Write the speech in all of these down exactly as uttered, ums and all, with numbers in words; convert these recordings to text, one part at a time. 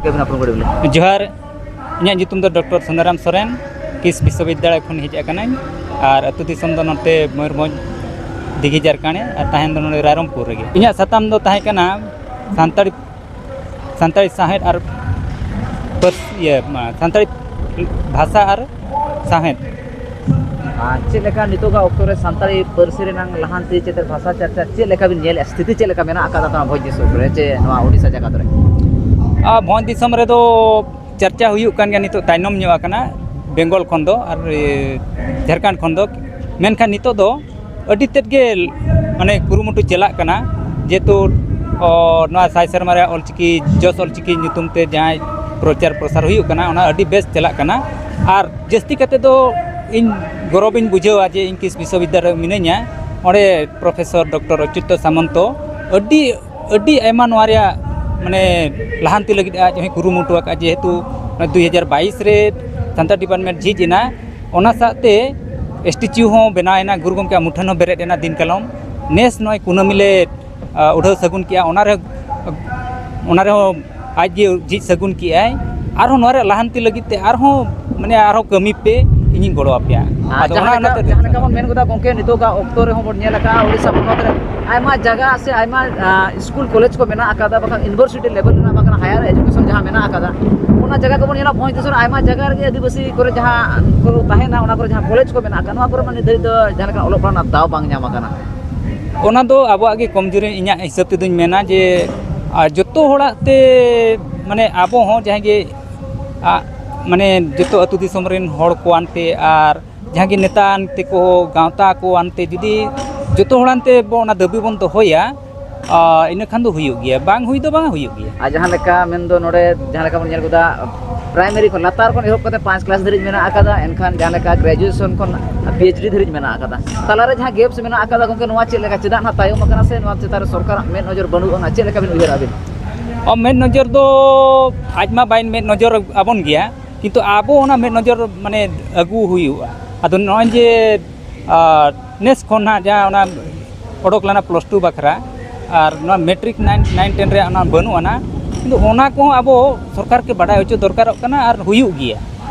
ᱟᱵᱤᱱ ᱟᱯᱨᱩᱢ ᱠᱟᱹᱴᱤᱡ ᱵᱤᱱ ᱞᱟᱹᱭᱟ? ᱡᱚᱦᱟᱨ, ᱤᱧᱟᱹᱜ ᱧᱩᱛᱩᱢ ᱫᱚ ᱰᱚᱠᱴᱚᱨ ᱥᱩᱱᱟᱨᱟᱢ ᱥᱚᱨᱮᱱ, ᱠᱤᱥ ᱵᱤᱥᱥᱚᱵᱤᱫᱽᱫᱟᱞᱚᱭ ᱠᱷᱚᱱ ᱦᱮᱡ ᱟᱠᱟᱱᱟᱹᱧ᱾ ᱟᱨ ᱟᱹᱛᱩ ᱫᱤᱥᱚᱢ ᱫᱚ ᱱᱚᱛᱮ ᱢᱚᱭᱩᱨᱵᱷᱚᱸᱡᱽ, ᱫᱤᱜᱷᱤ ᱡᱟᱨᱠᱟᱬᱮ, ᱟᱨ ᱛᱟᱦᱮᱱ ᱫᱚ ᱱᱚᱰᱮ ᱨᱟᱭᱨᱚᱝᱯᱩᱨ ᱨᱮᱜᱮ᱾ ᱤᱧᱟᱹᱜ ᱥᱟᱛᱟᱢ ᱫᱚ ᱛᱟᱦᱮᱸ ᱠᱟᱱᱟ ᱥᱟᱱᱛᱟᱲᱤ, ᱥᱟᱱᱛᱟᱲᱤ ᱥᱟᱶᱦᱮᱫ ᱟᱨ ᱯᱟᱹᱨᱥ-, ᱤᱭᱟᱹ, ᱢᱟ, ᱥᱟᱱᱛᱟᱲᱤ ᱵᱷᱟᱥᱟ ᱟᱨ ᱥᱟᱶᱦᱮᱫ᱾ ᱟᱨ ᱪᱮᱫ ᱞᱮᱠᱟ ᱱᱤᱛᱚᱜᱟᱜ ᱚᱠᱛᱚ ᱨᱮ ᱥᱟᱱᱛᱟᱲᱤ ᱯᱟᱹᱨᱥᱤ ᱨᱮᱱᱟᱝ ᱞᱟᱦᱟᱱᱛᱤ ᱪᱮᱛᱟᱱ, ᱵᱷᱟᱥᱟ ᱪᱟᱨᱪᱟ ᱪᱮᱫ ᱞᱮᱠᱟ ᱵᱤᱱ ᱧᱮᱞᱮᱫᱼᱟ? ᱥᱛᱷᱤᱛᱤ ᱪᱮᱫ ᱞᱮᱠᱟ ᱢᱮᱱᱟᱜ ᱟᱠᱟᱫᱟ ᱱᱚᱣᱟ ᱵᱷᱚᱸᱡᱽ ᱫᱤᱥᱚᱢ ᱨᱮ ᱪᱮ ᱱᱚᱣᱟ ᱳᱰᱤᱥᱟ ᱡᱟᱠᱟᱛ ᱨᱮ? ᱟᱨ ᱵᱷᱚᱸᱡᱽ ᱫᱤᱥᱚᱢ ᱨᱮᱫᱚ ᱪᱟᱨᱪᱟ ᱦᱩᱭᱩᱜ ᱠᱟᱱ ᱜᱮᱭᱟ, ᱱᱤᱛᱚᱜ ᱛᱟᱭᱱᱚᱢ ᱧᱚᱜ ᱟᱠᱟᱱᱟ ᱵᱮᱝᱜᱚᱞ ᱠᱷᱚᱱ ᱫᱚ ᱟᱨ, ᱮ, ᱡᱷᱟᱲᱠᱷᱚᱸᱰ ᱠᱷᱚᱱ ᱫᱚ᱾ ᱢᱮᱱᱠᱷᱟᱱ ᱱᱤᱛᱚᱜ ᱫᱚ ᱟᱹᱰᱤ ᱛᱮᱫ ᱜᱮ, ᱢᱟᱱᱮ, ᱠᱩᱨᱩᱢᱩᱴᱩ ᱪᱟᱞᱟᱜ ᱠᱟᱱᱟ, ᱡᱮᱦᱮᱛᱩ, ᱚ, ᱱᱚᱣᱟ ᱥᱟᱭ ᱥᱮᱨᱢᱟ ᱨᱮᱭᱟᱜ ᱚᱞᱪᱤᱠᱤ, ᱡᱚᱥ ᱚᱞᱪᱤᱠᱤ ᱧᱩᱛᱩᱢ ᱛᱮ ᱡᱟᱦᱟᱸᱭ ᱯᱨᱚᱪᱟᱨ ᱯᱨᱚᱥᱟᱨ ᱦᱩᱭᱩᱜ ᱠᱟᱱᱟ, ᱚᱱᱟ ᱟᱹᱰᱤ ᱵᱮᱥ ᱪᱟᱞᱟᱜ ᱠᱟᱱᱟ᱾ ᱟᱨ ᱡᱟᱹᱥᱛᱤ ᱠᱟᱛᱮ ᱫᱚ ᱤᱧ ᱜᱚᱨᱚᱵᱤᱧ ᱵᱩᱡᱷᱟᱹᱣᱟ ᱡᱮ ᱤᱧ ᱠᱤᱥ ᱵᱤᱥᱥᱚᱵᱤᱫᱽᱫᱟᱞᱚᱭ ᱨᱮ ᱢᱤᱱᱟᱹᱧᱟ, ᱚᱸᱰᱮ ᱯᱨᱚᱯᱷᱮᱥᱚᱨ ᱰᱚᱠᱴᱚᱨ ᱚᱪᱩᱛᱚ ᱥᱟᱢᱚᱱᱛᱚ ᱟᱹᱰᱤ, ᱟᱹᱰᱤ ᱟᱭᱢᱟ ᱱᱚᱣᱟ ᱨᱮᱭᱟᱜ, ᱢᱟᱱᱮ, ᱞᱟᱦᱟᱱᱛᱤ ᱞᱟᱹᱜᱤᱫ ᱟᱡ ᱦᱚᱸᱭ ᱠᱩᱨᱩᱢᱩᱴᱩ ᱟᱠᱟᱫᱼᱟ, ᱡᱮᱦᱮᱛᱩ ᱱᱚᱣᱟ ᱫᱩᱭ ᱦᱟᱡᱟᱨ ᱵᱟᱭᱤᱥ ᱨᱮ ᱥᱟᱱᱛᱟᱲ ᱰᱤᱯᱟᱨᱴᱢᱮᱱᱴ ᱡᱷᱤᱡ ᱮᱱᱟ, ᱚᱱᱟ ᱥᱟᱶᱛᱮ ᱥᱴᱮᱪᱩ ᱦᱚᱸ ᱵᱮᱱᱟᱣ ᱮᱱᱟ, ᱜᱩᱨᱩ ᱜᱚᱢᱠᱮᱭᱟᱜ ᱢᱩᱴᱷᱟᱹᱱ ᱦᱚᱸ ᱵᱮᱨᱮᱫ ᱮᱱᱟ ᱫᱤᱱ ᱠᱟᱞᱚᱢ᱾ ᱱᱮᱥ ᱱᱚᱜᱼᱚᱭ ᱠᱩᱱᱟᱹᱢᱤ ᱞᱮ, ᱟ, ᱩᱰᱷᱟᱹᱣ ᱥᱟᱹᱜᱩᱱ ᱠᱮᱜᱼᱟ, ᱚᱱᱟ ᱨᱮ, ᱚᱱᱟ ᱨᱮᱦᱚᱸ ᱟᱡ ᱜᱮ ᱡᱷᱤᱡ ᱥᱟᱹᱜᱩᱱ ᱠᱮᱜᱼᱟᱭ᱾ ᱟᱨᱦᱚᱸ ᱱᱚᱣᱟ ᱨᱮᱭᱟᱜ ᱞᱟᱦᱟᱱᱛᱤ ᱞᱟᱹᱜᱤᱫ ᱛᱮ ᱟᱨᱦᱚᱸ, ᱢᱟᱱᱮ, ᱟᱨᱦᱚᱸ ᱠᱟᱹᱢᱤ ᱯᱮ, ᱤᱧᱤᱧ ᱜᱚᱲᱚ ᱟᱯᱮᱭᱟ᱾ ᱟᱨ ᱟᱫᱚ ᱡᱟᱦᱟᱸ ᱚᱱᱟ ᱞᱮᱠᱟ, ᱚᱱᱟᱛᱮ ᱡᱟᱦᱟᱸ ᱞᱮᱠᱟ ᱵᱚᱱ ᱢᱮᱱ ᱜᱚᱫᱟ ᱜᱚᱢᱠᱮ, ᱱᱤᱛᱚᱜᱟᱜ ᱚᱠᱛᱚ ᱨᱮᱦᱚᱸ ᱵᱚᱱ ᱧᱮᱞ ᱟᱠᱟᱫᱼᱟ ᱳᱰᱤᱥᱟ ᱯᱚᱱᱚᱛ ᱨᱮ ᱟᱭᱢᱟ ᱡᱟᱭᱜᱟ ᱥᱮ ᱟᱭᱢᱟ, ᱟ, ᱥᱠᱩᱞ ᱠᱚᱞᱮᱡᱽ ᱠᱚ ᱢᱮᱱᱟᱜ ᱟᱠᱟᱫᱟ, ᱵᱟᱠᱷᱟᱱ ᱤᱭᱩᱱᱤᱵᱷᱟᱨᱥᱤᱴᱤ ᱞᱮᱵᱮᱞ ᱨᱮᱱᱟᱜ, ᱵᱟᱠᱷᱟᱱ ᱦᱟᱭᱟᱨ ᱮᱡᱩᱠᱮᱥᱚᱱ ᱡᱟᱦᱟᱸ ᱢᱮᱱᱟᱜ ᱟᱠᱟᱫᱟ, ᱚᱱᱟ ᱡᱟᱭᱜᱟ ᱠᱚᱵᱚᱱ ᱧᱮᱞᱟ ᱵᱷᱚᱸᱡᱽ ᱫᱤᱥᱚᱢ ᱨᱮ ᱟᱭᱢᱟ ᱡᱟᱭᱜᱟ ᱨᱮᱜᱮ ᱟᱹᱫᱤᱵᱟᱹᱥᱤ ᱠᱚᱨᱮ ᱡᱟᱦᱟᱸ ᱠᱚ ᱛᱟᱦᱮᱱᱟ, ᱚᱱᱟ ᱠᱚᱨᱮ ᱡᱟᱦᱟᱸ ᱠᱚᱞᱮᱡᱽ ᱠᱚ ᱢᱮᱱᱟᱜ ᱟᱠᱟᱫ, ᱱᱚᱣᱟ ᱠᱚᱨᱮ ᱢᱟ ᱱᱤᱛ ᱫᱷᱟᱹᱨᱤᱡ ᱫᱚ ᱡᱟᱦᱟᱸ ᱞᱮᱠᱟ ᱚᱞᱚᱜ ᱯᱟᱲᱦᱟᱣ ᱨᱮᱱᱟᱜ ᱫᱟᱣ ᱵᱟᱝ ᱧᱟᱢ ᱟᱠᱟᱱᱟ᱾ ᱚᱱᱟ ᱫᱚ ᱟᱵᱚᱣᱟᱜ ᱜᱮ ᱠᱚᱢᱡᱩᱨᱤ, ᱤᱧᱟᱹᱜ ᱦᱤᱥᱟᱹᱵ ᱛᱮᱫᱚᱧ ᱢᱮᱱᱟ ᱡᱮ, ᱟᱨ ᱡᱚᱛᱚ ᱦᱚᱲᱟᱜ ᱛᱮ, ᱢᱟᱱᱮ, ᱟᱵᱚ ᱦᱚᱸ ᱡᱟᱦᱟᱸᱭ ᱜᱮ, ᱟ, ᱢᱟᱱᱮ, ᱡᱚᱛᱚ ᱟᱹᱛᱩ ᱫᱤᱥᱚᱢ ᱨᱮᱱ ᱦᱚᱲ ᱠᱚ ᱟᱱᱛᱮ ᱟᱨ ᱡᱟᱦᱟᱸ ᱜᱮ ᱱᱮᱛᱟ ᱟᱱᱛᱮ ᱠᱚ, ᱜᱟᱶᱛᱟ ᱠᱚ ᱟᱱᱛᱮ ᱡᱩᱫᱤ ᱡᱚᱛᱚ ᱦᱚᱲ ᱟᱱᱛᱮ ᱵᱚ ᱚᱱᱟ ᱫᱟᱹᱵᱤ ᱵᱚᱱ ᱫᱚᱦᱚᱭᱟ, ᱟ, ᱤᱱᱟᱹ ᱠᱷᱟᱱ ᱫᱚ ᱦᱩᱭᱩᱜ ᱜᱮᱭᱟ, ᱵᱟᱝ ᱦᱩᱭ ᱫᱚ ᱵᱟᱝ ᱦᱩᱭᱩᱜ ᱜᱮᱭᱟ᱾ ᱟᱨ ᱡᱟᱦᱟᱸ ᱞᱮᱠᱟ ᱢᱮᱱᱫᱚ ᱱᱚᱰᱮ ᱡᱟᱦᱟᱸ ᱞᱮᱠᱟ ᱵᱚᱱ ᱧᱮᱞ ᱜᱚᱫᱟ, ᱯᱨᱟᱭᱢᱟᱨᱤ ᱠᱷᱚᱱ ᱞᱟᱛᱟᱨ ᱠᱷᱚᱱ ᱮᱦᱚᱵ ᱠᱟᱛᱮ ᱯᱟᱸᱪ ᱠᱞᱟᱥ ᱫᱷᱟᱹᱨᱤᱡ ᱢᱮᱱᱟᱜ ᱟᱠᱟᱫᱟ, ᱮᱱᱠᱷᱟᱱ ᱡᱟᱦᱟᱸ ᱞᱮᱠᱟ ᱜᱨᱮᱡᱩᱭᱮᱥᱚᱱ ᱠᱷᱚᱱ ᱯᱤ ᱮᱭᱤᱪ ᱰᱤ ᱫᱷᱟᱹᱨᱤᱡ ᱢᱮᱱᱟᱜ ᱟᱠᱟᱫᱟ, ᱛᱟᱞᱟᱨᱮ ᱡᱟᱦᱟᱸ ᱜᱮᱯᱥ ᱢᱮᱱᱟᱜ ᱟᱠᱟᱫᱟ ᱜᱚᱢᱠᱮ, ᱱᱚᱣᱟ ᱪᱮᱫ ᱞᱮᱠᱟ, ᱪᱮᱫᱟᱜ ᱱᱟᱦᱟᱜ ᱛᱟᱭᱚᱢ ᱟᱠᱟᱱᱟ ᱥᱮ ᱱᱚᱣᱟ ᱪᱮᱛᱟᱱ ᱨᱮ ᱥᱚᱨᱠᱟᱨᱟᱜ ᱢᱮᱫ ᱱᱚᱡᱚᱨ ᱵᱟᱹᱱᱩᱜ ᱟᱱᱟ, ᱪᱮᱫ ᱞᱮᱠᱟ ᱵᱤᱱ ᱩᱭᱦᱟᱹᱨᱟ ᱟᱹᱵᱤᱱ? ᱚ, ᱢᱮᱫ ᱱᱚᱡᱚᱨ ᱫᱚ ᱟᱡ ᱢᱟ ᱵᱟᱭ ᱢᱮᱫ ᱱᱚᱡᱚᱨ ᱟᱵᱚᱱ ᱜᱮᱭᱟ, ᱠᱤᱱᱛᱩ ᱟᱵᱚ ᱚᱱᱟ ᱢᱮᱫ ᱱᱚᱡᱚᱨ, ᱢᱟᱱᱮ, ᱟᱹᱜᱩ ᱦᱩᱭᱩᱜᱼᱟ᱾ ᱟᱫᱚ ᱱᱚᱜᱼᱚᱭ ᱡᱮ, ᱟ, ᱱᱮᱥ ᱠᱷᱚᱱ ᱱᱟᱦᱟᱜ ᱡᱟᱦᱟᱸ ᱚᱱᱟ ᱚᱰᱚᱠ ᱞᱮᱱᱟ ᱯᱞᱟᱥ ᱴᱩ ᱵᱟᱠᱷᱨᱟ, ᱟᱨ ᱱᱚᱣᱟ ᱢᱮᱴᱨᱤᱠ ᱱᱟᱭᱤᱱ, ᱱᱟᱭᱤᱱ, ᱴᱮᱱ ᱨᱮᱭᱟᱜ ᱚᱱᱟ ᱵᱟᱹᱱᱩᱜ ᱟᱱᱟ, ᱠᱤᱱᱛᱩ ᱚᱱᱟ ᱠᱚᱦᱚᱸ ᱟᱵᱚ ᱥᱚᱨᱠᱟᱨ ᱠᱮ ᱵᱟᱰᱟᱭ ᱦᱚᱪᱚ ᱫᱚᱨᱠᱟᱨᱚᱜ ᱠᱟᱱᱟ ᱟᱨ ᱦᱩᱭᱩᱜ ᱜᱮᱭᱟ᱾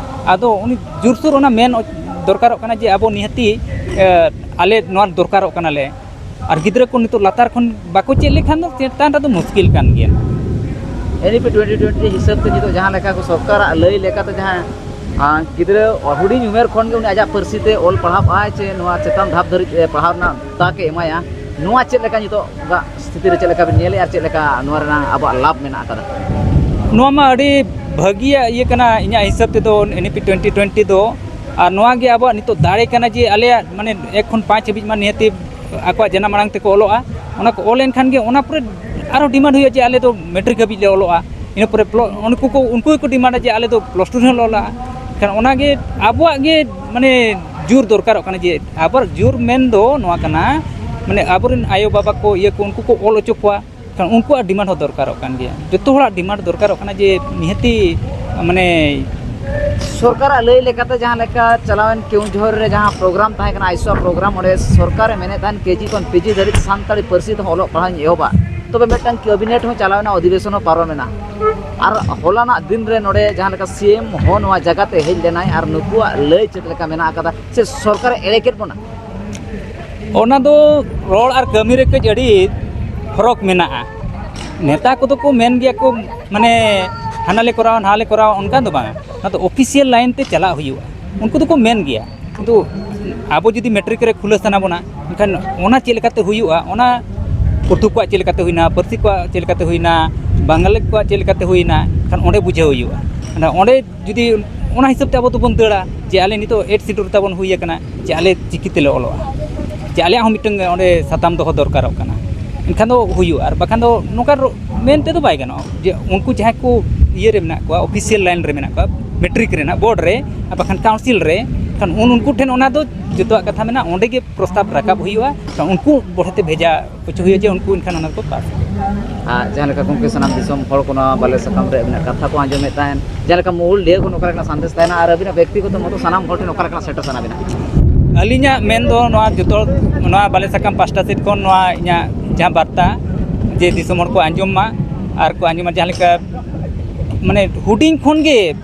ᱟᱫᱚ ᱩᱱᱤ ᱡᱳᱨᱥᱳᱨ ᱚᱱᱟ ᱢᱮᱱ ᱫᱚᱨᱠᱟᱨᱚᱜ ᱠᱟᱱᱟ ᱡᱮ ᱟᱵᱚ ᱱᱤᱦᱟᱹᱛᱤ, ᱮ, ᱟᱞᱮ ᱱᱚᱣᱟ ᱫᱚᱨᱠᱟᱨᱚᱜ ᱠᱟᱱᱟᱞᱮ᱾ ᱟᱨ ᱜᱤᱫᱽᱨᱟᱹ ᱠᱚ ᱱᱤᱛᱚᱜ ᱞᱟᱛᱟᱨ ᱠᱷᱚᱱ ᱵᱟᱠᱚ ᱪᱮᱫ ᱞᱮᱠᱷᱟᱱ ᱫᱚ ᱪᱮᱛᱟᱱ ᱨᱮᱫᱚ ᱢᱩᱥᱠᱤᱞ ᱠᱟᱱ ᱜᱮᱭᱟ᱾ ᱮᱱ ᱤ ᱯᱤ ᱴᱩᱭᱮᱱᱴᱤ ᱴᱩᱭᱮᱱᱴᱤ ᱦᱤᱥᱟᱹᱵ ᱛᱮ ᱱᱤᱛᱚᱜ ᱡᱟᱦᱟᱸ ᱞᱮᱠᱟ ᱠᱚ ᱥᱚᱨᱠᱟᱨᱟᱜ ᱞᱟᱹᱭ ᱞᱮᱠᱟᱛᱮ ᱡᱟᱦᱟᱸ, ᱟᱸ, ᱜᱤᱫᱽᱨᱟᱹ ᱦᱩᱰᱤᱧ ᱩᱢᱮᱨ ᱠᱷᱚᱱ ᱜᱮ ᱩᱱᱤ ᱟᱡᱟᱜ ᱯᱟᱹᱨᱥᱤ ᱛᱮ ᱚᱞ ᱯᱟᱲᱦᱟᱜ ᱟᱭ ᱥᱮ ᱱᱚᱣᱟ ᱪᱮᱛᱟᱱ ᱫᱷᱟᱯ ᱫᱷᱟᱹᱨᱤᱡ ᱮ ᱯᱟᱲᱦᱟᱣ ᱨᱮᱱᱟᱜ ᱛᱟᱠ ᱮ ᱮᱢᱟᱭᱟ, ᱱᱚᱣᱟ ᱪᱮᱫ ᱞᱮᱠᱟ ᱱᱤᱛᱚᱜ ᱟᱜ ᱥᱛᱷᱤᱛᱤ ᱨᱮ ᱪᱮᱫ ᱞᱮᱠᱟ ᱵᱤᱱ ᱧᱮᱞᱮᱫᱼᱟ ᱟᱨ ᱪᱮᱫ ᱞᱮᱠᱟ ᱱᱚᱣᱟ ᱨᱮᱱᱟᱜ ᱟᱵᱚᱣᱟᱜ ᱞᱟᱵᱷ ᱢᱮᱱᱟᱜ ᱟᱠᱟᱫᱟ? ᱱᱚᱣᱟ ᱢᱟ ᱟᱹᱰᱤ ᱵᱷᱟᱹᱜᱤᱭᱟᱜ ᱤᱭᱟᱹ ᱠᱟᱱᱟ ᱤᱧᱟᱹᱜ ᱦᱤᱥᱟᱹᱵ ᱛᱮᱫᱚ, ᱮᱱ ᱤ ᱯᱤ ᱴᱩᱭᱮᱱᱴᱤ ᱴᱩᱭᱮᱱᱴᱤ ᱫᱚ᱾ ᱟᱨ ᱱᱚᱣᱟ ᱜᱮ ᱟᱵᱚᱣᱟᱜ ᱱᱤᱛᱚᱜ ᱫᱟᱲᱮ ᱠᱟᱱᱟ ᱡᱮ ᱟᱞᱮᱭᱟᱜ ᱢᱟᱱᱮ ᱮᱠ ᱠᱷᱚᱱ ᱯᱟᱸᱪ ᱦᱟᱹᱵᱤᱡ ᱢᱟ ᱱᱤᱦᱟᱹᱛᱤ ᱟᱠᱚᱣᱟᱜ ᱡᱟᱱᱟᱢ ᱟᱲᱟᱝ ᱛᱮᱠᱚ ᱚᱞᱚᱜᱼᱟ᱾ ᱚᱱᱟ ᱠᱚ ᱚᱞ ᱮᱱᱠᱷᱟᱱ ᱜᱮ ᱚᱱᱟ ᱯᱚᱨᱮ ᱟᱨᱦᱚᱸ ᱰᱤᱢᱟᱱᱰ ᱦᱩᱭᱩᱜᱼᱟ ᱡᱮ ᱟᱞᱮ ᱫᱚ ᱢᱮᱴᱨᱤᱠ ᱦᱟᱹᱵᱤᱡ ᱞᱮ ᱚᱞᱚᱜᱼᱟ᱾ ᱤᱱᱟᱹ ᱯᱚᱨᱮ ᱯᱞᱚ-, ᱩᱱᱠᱩ ᱠᱚ, ᱩᱱᱠᱩ ᱜᱮᱠᱚ ᱰᱤᱢᱟᱱᱰᱟ ᱡᱮ ᱟᱞᱮ ᱫᱚ ᱯᱞᱟᱥ ᱴᱩ ᱨᱮᱦᱚᱸ ᱞᱮ ᱚᱞᱚᱜᱼᱟ᱾ ᱮᱱᱠᱷᱟᱱ ᱚᱱᱟᱜᱮ ᱟᱵᱚᱣᱟᱜ ᱜᱮ ᱢᱟᱱᱮ ᱡᱳᱨ ᱫᱚᱨᱠᱟᱨᱚᱜ ᱠᱟᱱᱟ ᱡᱮ ᱟᱵᱚᱣᱟᱜ ᱡᱳᱨ ᱢᱮᱱ ᱫᱚ ᱱᱚᱣᱟ ᱠᱟᱱᱟ, ᱢᱟᱱᱮ ᱟᱵᱚᱨᱮᱱ ᱟᱭᱳᱼᱵᱟᱵᱟ ᱠᱚ ᱤᱭᱟᱹ ᱠᱚ ᱩᱱᱠᱩ ᱠᱚ ᱚᱞ ᱦᱚᱪᱚ ᱠᱚᱣᱟ᱾ ᱮᱱᱠᱷᱟᱱ ᱩᱱᱠᱩᱣᱟᱜ ᱰᱤᱢᱟᱱᱰ ᱦᱚᱸ ᱫᱚᱨᱠᱟᱨᱚᱜ ᱠᱟᱱ ᱜᱮᱭᱟ, ᱡᱚᱛᱚ ᱦᱚᱲᱟᱜ ᱰᱤᱢᱟᱱᱰ ᱫᱚᱨᱠᱟᱨᱚᱜ ᱠᱟᱱᱟ ᱡᱮ ᱱᱤᱦᱟᱹᱛᱤ ᱢᱟᱱᱮ ᱥᱚᱨᱠᱟᱨᱟᱜ ᱞᱟᱹᱭ ᱞᱮᱠᱟᱛᱮ ᱡᱟᱦᱟᱸ ᱞᱮᱠᱟ ᱪᱟᱞᱟᱣᱮᱱ ᱠᱮᱣᱚᱱᱡᱷᱚᱨ ᱨᱮ ᱡᱟᱦᱟᱸ ᱯᱨᱳᱜᱨᱟᱢ ᱛᱟᱦᱮᱸ ᱠᱟᱱᱟ, ᱟᱭᱥᱚ ᱯᱨᱳᱜᱨᱟᱢ, ᱚᱸᱰᱮ ᱥᱚᱨᱠᱟᱨᱮ ᱢᱮᱱᱮᱫ ᱛᱟᱦᱮᱱ ᱠᱮ ᱡᱤ ᱠᱷᱚᱱ ᱯᱤ ᱡᱤ ᱫᱷᱟᱹᱨᱤᱡ ᱥᱟᱱᱛᱟᱲᱤ ᱯᱟᱹᱨᱥᱤ ᱛᱮᱦᱚᱸ ᱚᱞᱚᱜ ᱯᱟᱲᱦᱟᱣ ᱤᱧ ᱮᱦᱚᱵᱟ᱾ ᱛᱚᱵᱮ ᱢᱤᱫᱴᱟᱝ ᱠᱮᱵᱤᱱᱮᱴ ᱦᱚᱸ ᱪᱟᱞᱟᱣᱮᱱᱟ, ᱚᱫᱷᱤᱵᱮᱥᱚᱱ ᱦᱚᱸ ᱯᱟᱨᱚᱢᱮᱱᱟ᱾ ᱟᱨ ᱦᱚᱞᱟᱱᱟᱜ ᱫᱤᱱ ᱨᱮ ᱱᱚᱰᱮ ᱡᱟᱦᱟᱸ ᱞᱮᱠᱟ ᱥᱤ ᱮᱢ ᱦᱚᱸ ᱱᱚᱣᱟ ᱡᱟᱭᱜᱟ ᱛᱮ ᱦᱮᱡ ᱞᱮᱱᱟᱭ ᱟᱨ ᱱᱩᱠᱩᱣᱟᱜ ᱞᱟᱹᱭ ᱪᱮᱫ ᱞᱮᱠᱟ ᱢᱮᱱᱟᱜ ᱟᱠᱟᱫᱟ ᱥᱮ ᱥᱚᱨᱠᱟᱨᱮ ᱮᱲᱮ ᱠᱮᱫ ᱵᱚᱱᱟ? ᱚᱱᱟ ᱫᱚ ᱨᱚᱲ ᱟᱨ ᱠᱟᱹᱢᱤ ᱨᱮ ᱠᱟᱹᱡ ᱟᱹᱰᱤ ᱯᱷᱚᱨᱚᱠ ᱢᱮᱱᱟᱜᱼᱟ᱾ ᱱᱮᱛᱟ ᱠᱚᱫᱚ ᱠᱚ ᱢᱮᱱ ᱜᱮᱭᱟ ᱠᱚ, ᱢᱟᱱᱮ ᱦᱟᱱᱟ ᱞᱮ ᱠᱚᱨᱟᱣᱟ, ᱱᱟᱣᱟ ᱞᱮ ᱠᱚᱨᱟᱣᱟ, ᱚᱱᱠᱟ ᱫᱚ ᱵᱟᱝ᱾ ᱚᱱᱟ ᱫᱚ ᱚᱯᱷᱤᱥᱤᱭᱟᱞ ᱞᱟᱭᱤᱱ ᱛᱮ ᱪᱟᱞᱟᱜ ᱦᱩᱭᱩᱜᱼᱟ᱾ ᱩᱱᱠᱩ ᱫᱚᱠᱚ ᱢᱮᱱ ᱜᱮᱭᱟ, ᱠᱤᱱᱛᱩ ᱟᱵᱚ ᱡᱩᱫᱤ ᱢᱮᱴᱨᱤᱠ ᱨᱮ ᱠᱷᱩᱞᱟᱹ ᱥᱟᱱᱟ ᱵᱚᱱᱟ, ᱮᱱᱠᱷᱟᱱ ᱚᱱᱟ ᱪᱮᱫ ᱞᱮᱠᱟᱛᱮ ᱦᱩᱭᱩᱜᱼᱟ, ᱚᱱᱟ ᱩᱨᱫᱩ ᱠᱚᱣᱟᱜ ᱪᱮᱫ ᱞᱮᱠᱟᱛᱮ ᱦᱩᱭᱱᱟ, ᱯᱟᱹᱨᱥᱤ ᱠᱚᱣᱟᱜ ᱪᱮᱫ ᱞᱮᱠᱟᱛᱮ ᱦᱩᱭᱱᱟ, ᱵᱟᱝᱜᱟᱞᱤ ᱠᱚᱣᱟᱜ ᱪᱮᱫ ᱞᱮᱠᱟᱛᱮ ᱦᱩᱭᱱᱟ, ᱮᱱᱠᱷᱟᱱ ᱚᱸᱰᱮ ᱵᱩᱡᱷᱟᱹᱣ ᱦᱩᱭᱩᱜᱼᱟ᱾ ᱚᱸᱰᱮ ᱡᱩᱫᱤ ᱚᱱᱟ ᱦᱤᱥᱟᱹᱵ ᱛᱮ ᱟᱵᱚ ᱫᱚᱵᱚᱱ ᱫᱟᱹᱲᱟ ᱡᱮ ᱟᱞᱮ ᱱᱤᱛᱚᱜ ᱮᱭᱤᱴ ᱥᱤᱰᱩᱞ ᱛᱟᱵᱚᱱ ᱦᱩᱭ ᱟᱠᱟᱱᱟ, ᱡᱮ ᱟᱞᱮ ᱪᱤᱠᱤ ᱛᱮᱞᱮ ᱚᱞᱚᱜᱼᱟ, ᱡᱮ ᱟᱞᱮᱭᱟᱜ ᱦᱚᱸ ᱢᱤᱫᱴᱟᱝ ᱚᱸᱰᱮ ᱥᱟᱛᱟᱢ ᱫᱚᱦᱚ ᱫᱚᱨᱠᱟᱨᱚᱜ ᱠᱟᱱᱟ, ᱮᱱᱠᱷᱟᱱ ᱫᱚ ᱦᱩᱭᱩᱜᱼᱟ᱾ ᱟᱨ ᱵᱟᱠᱷᱟᱱ ᱫᱚ ᱱᱚᱝᱠᱟ ᱨᱚ-, ᱢᱮᱱ ᱛᱮᱫᱚ ᱵᱟᱭ ᱜᱟᱱᱚᱜᱼᱟ ᱡᱮ ᱩᱱᱠᱩ ᱡᱟᱦᱟᱸᱭ ᱠᱚ ᱤᱭᱟᱹ ᱨᱮ ᱢᱮᱱᱟᱜ ᱠᱚᱣᱟ, ᱚᱯᱷᱤᱥᱤᱭᱟᱞ ᱞᱟᱭᱤᱱ ᱨᱮ ᱢᱮᱱᱟᱜ ᱠᱚᱣᱟ, ᱢᱮᱴᱨᱤᱠ ᱨᱮᱱᱟᱜ ᱵᱳᱨᱰ ᱨᱮ ᱟᱨ ᱵᱟᱠᱷᱟᱱ ᱠᱟᱣᱩᱱᱥᱤᱞ ᱨᱮ, ᱠᱷᱟᱱ ᱩᱱ ᱩᱱᱠᱩ ᱴᱷᱮᱱ ᱚᱱᱟ ᱫᱚ ᱡᱚᱛᱚᱣᱟᱜ ᱠᱟᱛᱷᱟ ᱢᱮᱱᱟᱜᱼᱟ, ᱚᱸᱰᱮ ᱜᱮ ᱯᱨᱚᱥᱛᱟᱵ ᱨᱟᱠᱟᱵ ᱦᱩᱭᱩᱜᱼᱟ᱾ ᱠᱷᱟᱱ ᱩᱱᱠᱩ ᱵᱚᱲᱦᱮ ᱛᱮ ᱵᱷᱮᱡᱟ ᱦᱚᱪᱚ ᱦᱩᱭᱩᱜᱼᱟ ᱡᱮ ᱩᱱᱠᱩ ᱮᱱᱠᱷᱟᱱ ᱚᱱᱟ ᱠᱚ ᱯᱟᱥ᱾ ᱟᱨ ᱡᱟᱦᱟᱸ ᱞᱮᱠᱟ ᱜᱚᱢᱠᱮ ᱥᱟᱱᱟᱢ ᱫᱤᱥᱚᱢ ᱦᱚᱲ ᱠᱚ ᱱᱚᱣᱟ ᱵᱟᱞᱮ ᱥᱟᱠᱟᱢ ᱨᱮ ᱟᱹᱵᱤᱱᱟᱜ ᱠᱟᱛᱷᱟ ᱠᱚ ᱟᱸᱡᱚᱢᱮᱫ ᱛᱟᱦᱮᱱ, ᱡᱟᱦᱟᱸ ᱞᱮᱠᱟ ᱢᱩᱞ ᱞᱟᱹᱭ ᱠᱚ ᱱᱚᱝᱠᱟ ᱞᱮᱠᱟᱱᱟᱜ ᱥᱟᱸᱫᱮᱥ ᱛᱟᱦᱮᱱᱟ ᱟᱨ ᱟᱹᱵᱤᱱᱟᱜ ᱵᱮᱠᱛᱤᱜᱚᱛᱚ ᱢᱚᱛᱚ ᱥᱟᱱᱟᱢ ᱦᱚᱲ ᱴᱷᱮᱱ ᱚᱠᱟ ᱞᱮᱠᱟᱱᱟᱜ ᱥᱮᱴᱮᱨ ᱥᱟᱱᱟ ᱵᱤᱱᱟ? ᱟᱹᱞᱤᱧᱟᱜ ᱢᱮᱱ ᱫᱚ ᱱᱚᱣᱟ ᱡᱚᱛᱚ ᱦᱚᱲ, ᱱᱚᱣᱟ ᱵᱟᱞᱮ ᱥᱟᱠᱟᱢ ᱯᱟᱥᱴᱟ ᱥᱮᱫ ᱠᱷᱚᱱ ᱱᱚᱣᱟ ᱤᱧᱟᱹᱜ ᱡᱟᱦᱟᱸ ᱵᱟᱨᱛᱟ ᱡᱮ ᱫᱤᱥᱚᱢ ᱦᱚᱲ ᱠᱚ ᱟᱸᱡᱚᱢ ᱢᱟ, ᱟᱨ ᱠᱚ ᱟᱸᱡᱚᱢᱟ, ᱡᱟᱦᱟᱸ ᱞᱮᱠᱟ ᱢᱟᱱᱮ ᱦᱩᱰᱤᱧ ᱠᱷᱚᱱ ᱜᱮ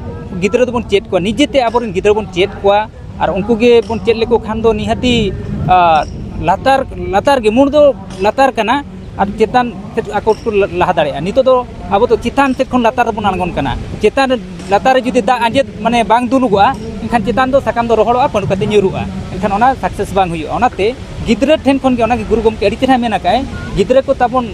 ᱜᱤᱫᱽᱨᱟᱹ ᱫᱚᱵᱚᱱ ᱪᱮᱫ ᱠᱚᱣᱟ, ᱱᱤᱡᱮᱛᱮ ᱟᱵᱚᱨᱮᱱ ᱜᱤᱫᱽᱨᱟᱹ ᱵᱚᱱ ᱪᱮᱫ ᱠᱚᱣᱟ᱾ ᱟᱨ ᱩᱱᱠᱩ ᱜᱮ ᱵᱚᱱ ᱪᱮᱫ ᱞᱮᱠᱚ ᱠᱷᱟᱱ ᱫᱚ ᱱᱤᱦᱟᱹᱛᱤ, ᱟᱨ, ᱞᱟᱛᱟᱨ, ᱞᱟᱛᱟᱨ ᱜᱮ, ᱢᱩᱲ ᱫᱚ ᱞᱟᱛᱟᱨ ᱠᱟᱱᱟ ᱟᱨ ᱪᱮᱛᱟᱱ ᱥᱮᱫ ᱟᱠᱚ ᱠᱚ ᱞᱟᱦᱟ ᱫᱟᱲᱮᱭᱟᱜᱼᱟ᱾ ᱱᱤᱛᱚᱜ ᱫᱚ ᱟᱵᱚ ᱫᱚ ᱪᱮᱛᱟᱱ ᱥᱮᱫ ᱠᱷᱚᱱ ᱞᱟᱛᱟᱨ ᱨᱮᱵᱚᱱ ᱟᱬᱜᱚᱱ ᱠᱟᱱᱟ᱾ ᱪᱮᱛᱟᱱ ᱨᱮ, ᱞᱟᱛᱟᱨ ᱨᱮ ᱡᱩᱫᱤ ᱫᱟᱜ ᱟᱸᱡᱮᱫ, ᱢᱟᱱᱮ, ᱵᱟᱝ ᱫᱩᱞᱩᱜᱚᱜᱼᱟ, ᱮᱱᱠᱷᱟᱱ ᱪᱮᱛᱟᱱ ᱫᱚ ᱥᱟᱠᱟᱢ ᱫᱚ ᱨᱚᱦᱚᱲᱚᱜᱼᱟ, ᱯᱟᱹᱰᱩ ᱠᱟᱛᱮ ᱧᱩᱨᱩᱜᱼᱟ, ᱮᱱᱠᱷᱟᱱ ᱚᱱᱟ success ᱵᱟᱝ ᱦᱩᱭᱩᱜᱼᱟ᱾ ᱚᱱᱟᱛᱮ ᱜᱤᱫᱽᱨᱟᱹ ᱴᱷᱮᱱ ᱠᱷᱚᱱ ᱜᱮ, ᱚᱱᱟ ᱜᱮ ᱜᱩᱨᱩ ᱜᱚᱢᱠᱮ ᱟᱹᱰᱤ ᱪᱮᱦᱨᱟ ᱢᱮᱱ ᱟᱠᱟᱫᱼᱟᱭ, ᱜᱤᱫᱽᱨᱟᱹ ᱠᱚ ᱛᱟᱵᱚᱱ,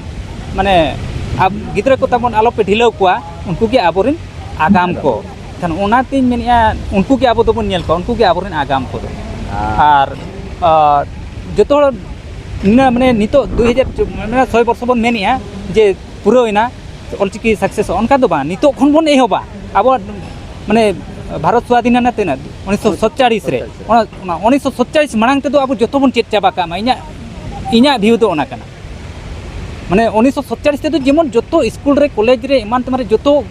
ᱢᱟᱱᱮ, ᱟᱵ-, ᱜᱤᱫᱽᱨᱟᱹ ᱠᱚ ᱛᱟᱵᱚᱱ ᱟᱞᱚᱯᱮ ᱰᱷᱤᱞᱟᱹᱣ ᱠᱚᱣᱟ, ᱩᱱᱠᱩ ᱜᱮ ᱟᱵᱚᱨᱮᱱ ᱟᱜᱟᱢ ᱠᱚ᱾ ᱮᱱᱠᱷᱟᱱ ᱚᱱᱟᱛᱤᱧ ᱢᱮᱱᱮᱫᱼᱟ, ᱩᱱᱠᱩ ᱜᱮ ᱟᱵᱚ ᱫᱚᱵᱚᱱ ᱧᱮᱞ ᱠᱚᱣᱟ, ᱩᱱᱠᱩ ᱜᱮ ᱟᱵᱚᱨᱮᱱ ᱟᱜᱟᱢ ᱠᱚᱫᱚ᱾ ᱟᱨ, ᱟᱨ, ᱟ, ᱡᱚᱛᱚ ᱦᱚᱲ ᱱᱤᱱᱟᱹᱜ, ᱢᱟᱱᱮ, ᱱᱤᱛᱚᱜ ᱫᱩ ᱦᱟᱡᱟᱨ ᱪᱚ-, ᱢᱟᱱᱮ, ᱥᱚᱭ ᱵᱚᱨᱥᱚ ᱵᱚᱱ ᱢᱮᱱᱮᱫᱼᱟ ᱡᱮ ᱯᱩᱨᱟᱹᱣ ᱮᱱᱟ, ᱚᱞᱪᱤᱠᱤ success ᱚᱜᱼᱟ, ᱚᱱᱠᱟ ᱫᱚ ᱵᱟᱝ᱾ ᱱᱤᱛᱚᱜ ᱠᱷᱚᱱ ᱵᱚᱱ ᱮᱦᱚᱵᱟ᱾ ᱟᱵᱚᱣᱟᱜ, ᱢᱟᱱᱮ, ᱵᱷᱟᱨᱚᱛ ᱥᱣᱟᱫᱷᱤᱱ ᱮᱱᱟ ᱛᱤᱱᱟᱹᱜ? ᱩᱱᱤᱥᱥᱚ ᱥᱟᱛᱪᱟᱞᱤᱥ ᱨᱮ᱾ ᱚᱱᱟ, ᱚᱱᱟ ᱩᱱᱤᱥᱥᱚ ᱥᱟᱛᱪᱟᱞᱤᱥ ᱢᱟᱲᱟᱝ ᱛᱮᱫᱚ ᱟᱵᱚ ᱡᱚᱛᱚ ᱵᱚᱱ ᱪᱮᱫ ᱪᱟᱵᱟ ᱠᱟᱜ ᱢᱟ, ᱤᱧᱟᱹᱜ, ᱤᱧᱟᱹᱜ view ᱫᱚ ᱚᱱᱟ ᱠᱟᱱᱟ᱾ ᱢᱟᱱᱮ, ᱩᱱᱤᱥᱥᱚ ᱥᱟᱛᱪᱟᱞᱤᱥ ᱛᱮᱫᱚ ᱡᱮᱢᱚᱱ ᱡᱚᱛᱚ ᱥᱠᱩᱞ ᱨᱮ, ᱠᱚᱞᱮᱡᱽ ᱨᱮ, ᱮᱢᱟᱱ ᱛᱮᱢᱟᱱ ᱨᱮ ᱡᱚᱛᱚ,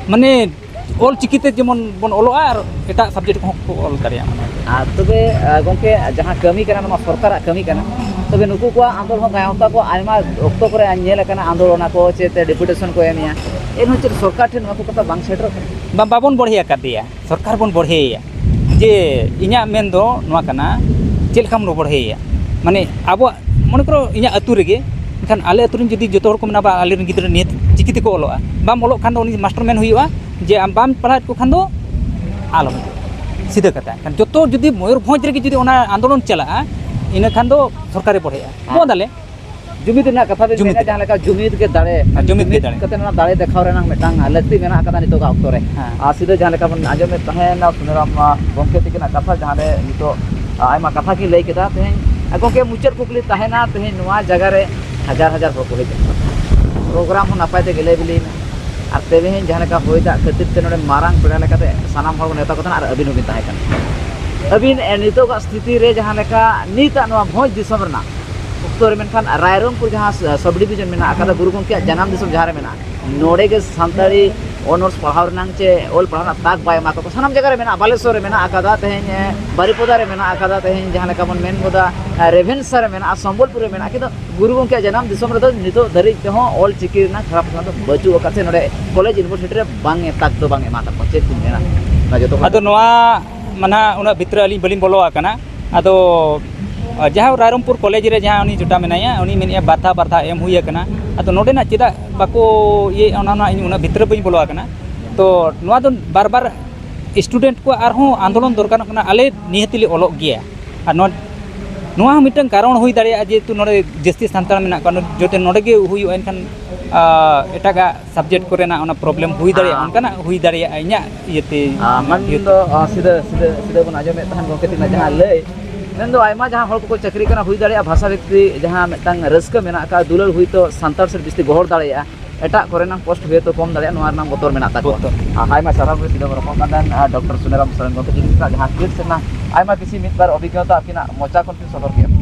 ᱢᱟᱱᱮ, ᱚᱞ ᱪᱤᱠᱤ ᱛᱮ ᱡᱮᱢᱚᱱ ᱵᱚᱱ ᱚᱞᱚᱜᱼᱟ ᱟᱨ ᱮᱴᱟᱜ subject ᱠᱚᱦᱚᱸ ᱠᱚ ᱚᱞ ᱫᱟᱲᱮᱭᱟᱜ ᱢᱟ᱾ ᱟᱨ ᱛᱚᱵᱮ, ᱟ, ᱜᱚᱢᱠᱮ, ᱡᱟᱦᱟᱸ ᱠᱟᱹᱢᱤ ᱠᱟᱱᱟ, ᱱᱚᱣᱟ ᱥᱚᱨᱠᱟᱨᱟᱜ ᱠᱟᱹᱢᱤ ᱠᱟᱱᱟ, ᱛᱚᱵᱮ ᱱᱩᱠᱩ ᱠᱚᱣᱟᱜ ᱟᱱᱫᱳᱞᱚᱱ ᱦᱚᱸ ᱜᱟᱶᱛᱟ ᱠᱚ ᱟᱭᱢᱟ ᱚᱠᱛᱚ ᱠᱚᱨᱮ ᱧᱮᱞ ᱟᱠᱟᱱᱟ, ᱟᱱᱫᱳᱞᱚᱱ ᱟᱠᱚ, ᱪᱮᱫ deputation ᱠᱚ ᱮᱢᱮᱜᱼᱟ, ᱮᱱᱦᱚᱸ ᱪᱮᱫ ᱥᱚᱨᱠᱟᱨ ᱴᱷᱮᱱ ᱱᱚᱣᱟ ᱠᱚ ᱠᱟᱛᱷᱟ ᱵᱟᱝ ᱥᱮᱴᱮᱨᱚᱜ ᱠᱟᱱᱟ? ᱵᱟ-, ᱵᱟᱵᱚᱱ ᱵᱚᱲᱦᱮ ᱟᱠᱟᱫᱮᱭᱟ, ᱥᱚᱨᱠᱟᱨ ᱵᱚᱱ ᱵᱚᱲᱦᱮᱭᱮᱭᱟ᱾ ᱡᱮ ᱤᱧᱟᱹᱜ ᱢᱮᱱ ᱫᱚ ᱱᱚᱣᱟ ᱠᱟᱱᱟ, ᱪᱮᱫ ᱞᱮᱠᱟ ᱵᱚᱱ ᱵᱚᱲᱦᱮᱭᱮᱭᱟ? ᱢᱟᱱᱮ, ᱟᱵᱚᱣᱟᱜ, ᱢᱚᱱᱮ ᱠᱚᱨᱚ, ᱤᱧᱟᱹᱜ ᱟᱹᱛᱩ ᱨᱮᱜᱮ, ᱮᱱᱠᱷᱟᱱ ᱟᱞᱮ ᱟᱹᱛᱩ ᱨᱮᱱ ᱡᱩᱫᱤ ᱡᱚᱛᱚ ᱦᱚᱲ ᱠᱚ ᱢᱮᱱᱟ, "ᱵᱟ, ᱟᱞᱮ ᱨᱮᱱ ᱜᱤᱫᱽᱨᱟᱹ ᱱᱤᱭᱟᱹ ᱪᱤᱠᱤ ᱛᱮᱠᱚ ᱚᱞᱚᱜᱼᱟ", ᱵᱟᱢ ᱚᱞᱚᱜ ᱠᱷᱟᱱ ᱫᱚ ᱩᱱᱤ ᱢᱟᱥᱴᱟᱨ ᱢᱮᱱ ᱦᱩᱭᱩᱜᱼᱟ ᱡᱮ, "ᱟᱢ ᱵᱟᱢ ᱯᱟᱲᱦᱟᱣᱮᱫ ᱠᱚ ᱠᱷᱟᱱ ᱫᱚ ᱟᱞᱚᱢ ᱦᱤᱡᱩᱜᱼᱟ᱾" ᱥᱤᱫᱷᱟᱹ ᱠᱟᱛᱷᱟ᱾ ᱮᱱᱠᱷᱟᱱ ᱡᱚᱛᱚ ᱡᱩᱫᱤ ᱢᱚᱭᱩᱨᱵᱷᱚᱸᱡᱽ ᱨᱮᱜᱮ ᱡᱩᱫᱤ ᱚᱱᱟ ᱟᱱᱫᱳᱞᱚᱱ ᱪᱟᱞᱟᱜᱼᱟ, ᱤᱱᱟᱹ ᱠᱷᱟᱱ ᱫᱚ ᱥᱚᱨᱠᱟᱨᱮ ᱵᱚᱲᱦᱮᱜᱼᱟ᱾ ᱦᱮᱸ᱾ ᱵᱚᱱᱫ ᱟᱞᱮ᱾ ᱡᱩᱢᱤᱫ ᱨᱮᱱᱟᱜ ᱠᱟᱛᱷᱟ ᱵᱤᱱ ᱡᱩᱢᱤᱫ ᱢᱮᱱᱟ, ᱨᱮ᱾ ᱡᱟᱦᱟᱸ ᱞᱮᱠᱟ ᱡᱩᱢᱤᱫ ᱜᱮ ᱫᱟᱲᱮ, ᱦᱮᱸ, ᱡᱩᱢᱤᱫ ᱜᱮ ᱡᱩᱢᱤᱫ ᱫᱟᱲᱮ᱾ ᱠᱟᱛᱮ ᱱᱚᱣᱟ ᱫᱟᱲᱮ ᱫᱮᱠᱷᱟᱣ ᱨᱮᱱᱟᱜ ᱢᱤᱫᱴᱟᱝ ᱞᱟᱹᱠᱛᱤ ᱢᱮᱱᱟᱜ ᱟᱠᱟᱫᱟ ᱱᱤᱛᱚᱜᱟᱜ ᱚᱠᱛᱚ ᱨᱮ᱾ ᱦᱮᱸ᱾ ᱟᱨ ᱥᱤᱫᱷᱟᱹ ᱡᱟᱦᱟᱸ ᱞᱮᱠᱟ ᱵᱚᱱ ᱟᱸᱡᱚᱢᱮᱫ ᱛᱟᱦᱮᱸᱱᱟ ᱥᱩᱱᱟᱹᱨᱟᱢ, ᱟ, ᱜᱚᱢᱠᱮ ᱛᱤᱠᱤᱱᱟᱜ ᱠᱟᱛᱷᱟ, ᱡᱟᱦᱟᱸ ᱨᱮ ᱱᱤᱛᱚᱜ, ᱟ, ᱟᱭᱢᱟ ᱠᱟᱛᱷᱟ ᱠᱤᱱ ᱞᱟᱹᱭ ᱠᱮᱫᱟ᱾ ᱛᱮᱦᱮᱧ, ᱟ, ᱜᱚᱢᱠᱮ, ᱢᱩᱪᱟᱹᱫ ᱠᱩᱠᱞᱤ ᱛᱟᱦᱮᱱᱟ, ᱛᱮᱦᱮᱧ ᱱᱚᱣᱟ ᱡᱟᱭᱜᱟ ᱨᱮ ᱦᱟᱡᱟᱨ ᱦᱟᱡᱟᱨ ᱦᱚᱲ ᱠᱚ ᱦᱮᱡ ᱟᱠᱟᱱᱟ, program ᱦᱚᱸ ᱱᱟᱯᱟᱭ ᱛᱮ ᱜᱮᱞᱮ ᱵᱤᱞᱤᱭᱮᱱᱟ, ᱟᱨ ᱛᱮᱦᱮᱧ ᱡᱟᱦᱟᱸ ᱞᱮᱠᱟ ᱦᱚᱭ ᱫᱟᱜ ᱠᱷᱟᱹᱛᱤᱨ ᱛᱮ ᱱᱚᱰᱮ ᱢᱟᱨᱟᱝ ᱯᱮᱲᱟ ᱞᱮᱠᱟᱛᱮ ᱥᱟᱱᱟᱢ ᱦᱚᱲ ᱠᱚ ᱱᱮᱣᱛᱟ ᱠᱚ ᱛᱟᱦᱮᱱᱟ, ᱟᱨ ᱟᱹᱵᱤᱱ ᱦᱚᱸᱵᱤᱱ ᱛᱟᱦᱮᱸ ᱠᱟᱱᱟ᱾ ᱟᱹᱵᱤᱱ, ᱮ, ᱱᱤᱛᱚᱜᱟᱜ ᱥᱛᱷᱤᱛᱤ ᱨᱮ ᱡᱟᱦᱟᱸ ᱞᱮᱠᱟ ᱱᱤᱛᱟᱜ ᱱᱚᱣᱟ ᱵᱷᱚᱸᱡᱽ ᱫᱤᱥᱚᱢ ᱨᱮᱱᱟᱜ ᱚᱠᱛᱚ ᱨᱮ, ᱢᱮᱱᱠᱷᱟᱱ ᱨᱟᱭᱨᱚᱝᱯᱩᱨ ᱡᱟᱦᱟᱸ ᱥᱟᱵ ᱰᱤᱵᱷᱤᱡᱚᱱ ᱢᱮᱱᱟᱜ ᱟᱠᱟᱫᱟ, ᱜᱩᱨᱩ ᱜᱚᱢᱠᱮᱭᱟᱜ ᱡᱟᱱᱟᱢ ᱫᱤᱥᱚᱢ ᱡᱟᱦᱟᱸ ᱨᱮ ᱢᱮᱱᱟᱜᱼᱟ, ᱱᱚᱰᱮ ᱜᱮ ᱥᱟᱱᱛᱟᱲᱤ ᱚᱱᱟᱨᱥ ᱯᱟᱲᱦᱟᱣ ᱨᱮᱱᱟᱜ ᱪᱮ ᱚᱞ ᱯᱟᱲᱦᱟᱣ ᱨᱮᱱᱟᱜ ᱛᱟᱠ ᱵᱟᱭ ᱮᱢᱟ ᱠᱚ ᱠᱟᱱᱟ᱾ ᱥᱟᱱᱟᱢ ᱡᱟᱭᱜᱟ ᱨᱮ ᱢᱮᱱᱟᱜᱼᱟ, ᱵᱟᱞᱮᱥᱚᱨ ᱨᱮ ᱢᱮᱱᱟᱜ ᱟᱠᱟᱫᱟ, ᱛᱮᱦᱮᱧ ᱵᱟᱨᱤᱯᱚᱫᱟ ᱨᱮ ᱢᱮᱱᱟᱜ ᱟᱠᱟᱫᱟ, ᱛᱮᱦᱮᱧ ᱡᱟᱦᱟᱸ ᱞᱮᱠᱟ ᱵᱚᱱ ᱢᱮᱱ ᱜᱚᱫᱟ ᱨᱮᱵᱷᱮᱱᱥᱟ ᱨᱮ ᱢᱮᱱᱟᱜᱼᱟ, ᱥᱚᱢᱵᱚᱞᱯᱩᱨ ᱨᱮ ᱢᱮᱱᱟᱜᱼᱟ, ᱠᱤᱱᱛᱩ ᱜᱩᱨᱩ ᱜᱚᱢᱠᱮᱭᱟᱜ ᱡᱟᱱᱟᱢ ᱫᱤᱥᱚᱢ ᱨᱮᱫᱚ ᱱᱤᱛᱚᱜ ᱫᱷᱟᱹᱨᱤᱡ ᱛᱮᱦᱚᱸ ᱚᱞ ᱪᱤᱠᱤ ᱨᱮᱱᱟᱜ ᱠᱷᱟᱨᱟᱯ ᱯᱨᱚᱪᱟᱨ ᱫᱚ ᱵᱟᱹᱪᱩᱜ ᱟᱠᱟᱫ ᱥᱮ ᱱᱚᱰᱮ ᱠᱚᱞᱮᱡᱽ ᱤᱭᱩᱱᱤᱵᱷᱟᱨᱥᱤᱴᱤ ᱨᱮ ᱵᱟᱝ ᱮ ᱛᱟᱠ ᱫᱚ ᱵᱟᱝ ᱮᱢᱟ ᱛᱟᱠᱚᱣᱟ᱾ ᱪᱮᱫ ᱵᱤᱱ ᱢᱮᱱᱟ? ᱚᱱᱟ ᱡᱚᱛᱚ ᱠᱷᱚᱱ ᱟᱫᱚ ᱱᱚᱣᱟ ᱢᱟᱱᱟ ᱩᱱᱟᱹᱜ ᱵᱷᱤᱛᱨᱤ ᱟᱹᱞᱤᱧ ᱵᱟᱹᱞᱤᱧ ᱵᱚᱞᱚ ᱟᱠᱟᱱᱟ᱾ ᱟᱫᱚ ᱡᱟᱦᱟᱸ ᱨᱟᱭᱨᱚᱝᱯᱩᱨ ᱠᱚᱞᱮᱡᱽ ᱨᱮ ᱡᱟᱦᱟᱸ ᱩᱱᱤ ᱡᱚᱴᱟ ᱢᱮᱱᱟᱭᱟ, ᱩᱱᱤ ᱢᱮᱱᱮᱫᱼᱟ ᱵᱟᱨ ᱫᱷᱟᱣ ᱵᱟᱨ ᱫᱷᱟᱣ ᱮᱢ ᱦᱩᱭ ᱟᱠᱟᱱᱟ᱾ ᱟᱫᱚ ᱱᱚᱰᱮᱱᱟᱜ ᱪᱮᱫᱟᱜ ᱵᱟᱠᱚ ᱤᱭᱟᱹᱭᱮᱫᱼᱟ, ᱚᱱᱟ ᱨᱮᱱᱟᱜ ᱤᱧ ᱩᱱᱟᱹᱜ ᱵᱷᱤᱛᱨᱤ ᱵᱟᱹᱧ ᱵᱚᱞᱚ ᱟᱠᱟᱱᱟ᱾ ᱛᱚ ᱱᱚᱣᱟ ᱫᱚ ᱵᱟᱨ ᱵᱟᱨ ᱥᱴᱩᱰᱮᱱᱴ ᱠᱚ ᱟᱨᱦᱚᱸ ᱟᱱᱫᱳᱞᱚᱱ ᱫᱚᱨᱠᱟᱨᱚᱜ ᱠᱟᱱᱟ, ᱟᱞᱮ ᱱᱤᱦᱟᱹᱛ ᱞᱮ ᱚᱞᱚᱜ ᱜᱮᱭᱟ᱾ ᱟᱨ ᱱᱚᱣᱟ ᱱᱚᱣᱟ ᱦᱚᱸ ᱢᱤᱫᱴᱟᱝ ᱠᱟᱨᱚᱱ ᱦᱩᱭ ᱫᱟᱲᱮᱭᱟᱜᱼᱟ, ᱡᱮᱦᱮᱛᱩ ᱱᱚᱰᱮ ᱡᱟᱹᱥᱛᱤ ᱥᱟᱱᱛᱟᱲ ᱢᱮᱱᱟᱜ ᱠᱚᱣᱟ, ᱡᱩᱫᱤ ᱱᱚᱰᱮ ᱜᱮ ᱦᱩᱭᱩᱜᱼᱟ, ᱮᱱᱠᱷᱟᱱ ᱟᱨ, ᱮᱴᱟᱜᱟᱜ ᱥᱟᱵᱡᱮᱠᱴ ᱠᱚᱨᱮᱱᱟᱜ ᱚᱱᱟ ᱯᱨᱚᱵᱞᱮᱢ ᱦᱩᱭ ᱫᱟᱲᱮᱭᱟᱜᱼᱟ, ᱟᱢ ᱚᱱᱠᱟᱱᱟᱜ ᱦᱩᱭ ᱫᱟᱲᱮᱭᱟᱜᱼᱟ ᱤᱧᱟᱹᱜ ᱤᱭᱟᱹᱛᱮ᱾ ᱟᱨ ᱢᱮᱱᱫᱚ ᱟᱨ, ᱥᱤᱫᱷᱟᱹ ᱥᱤᱫᱷᱟᱹ ᱥᱤᱫᱷᱟᱹ ᱵᱚᱱ ᱟᱸᱡᱚᱢᱮᱫ ᱛᱟᱦᱮᱱ ᱜᱚᱢᱠᱮ ᱛᱤᱠᱤᱱᱟᱜ ᱡᱟᱦᱟᱸ ᱞᱟᱹᱭ, ᱢᱮᱱᱫᱚ ᱟᱭᱢᱟ ᱡᱟᱦᱟᱸ ᱦᱚᱲ ᱠᱚᱠᱚ ᱪᱟᱹᱠᱨᱤ ᱠᱟᱱᱟ, ᱦᱩᱭ ᱫᱟᱲᱮᱭᱟᱜᱼᱟ ᱵᱷᱟᱥᱟ ᱵᱷᱤᱛᱛᱤ ᱡᱟᱦᱟᱸ ᱢᱤᱫᱴᱟᱝ ᱨᱟᱹᱥᱠᱟᱹ ᱢᱮᱱᱟᱜ ᱟᱠᱟᱫ, ᱫᱩᱞᱟᱹᱲ ᱦᱩᱭᱛᱳ ᱥᱟᱱᱛᱟᱲ ᱥᱮᱫ ᱵᱤᱥᱛᱤ ᱜᱚᱦᱚᱲ ᱫᱟᱲᱮᱭᱟᱜᱼᱟ, ᱮᱴᱟᱜ ᱠᱚᱨᱮᱱᱟᱜ ᱯᱳᱥᱴ ᱦᱩᱭᱛᱳ ᱠᱚᱢ ᱫᱟᱲᱮᱭᱟᱜᱼᱟ, ᱱᱚᱣᱟ ᱨᱮᱱᱟᱜ ᱵᱚᱛᱚᱨ ᱢᱮᱱᱟᱜ ᱛᱟᱠᱚᱣᱟ᱾ ᱵᱚᱛᱚᱨ᱾ ᱟᱨ ᱟᱭᱢᱟ ᱥᱟᱨᱦᱟᱣ ᱜᱮ ᱥᱤᱫᱷᱟᱹ ᱵᱚᱱ ᱨᱚᱯᱚᱲ ᱠᱟᱱ ᱛᱟᱦᱮᱱ ᱟᱨ ᱰᱚᱠᱴᱚᱨ ᱥᱩᱱᱟᱨᱟᱢ ᱥᱚᱨᱮᱱ ᱜᱚᱢᱠᱮ ᱡᱤᱱᱤᱥ ᱨᱮᱱᱟᱜ ᱡᱟᱦᱟᱸ ᱠᱮᱥ ᱨᱮᱱᱟᱜ ᱟᱭᱢᱟ ᱠᱤᱪᱷᱩ ᱢᱤᱫ ᱵᱟᱨ ᱚᱵᱷᱤᱜᱽᱜᱚᱛᱟ ᱟᱹᱠᱤᱱᱟᱜ ᱢᱚᱪᱟ ᱠᱷᱚᱱ ᱠᱤᱱ ᱥᱚᱫᱚᱨ ᱠᱮᱫᱼᱟ᱾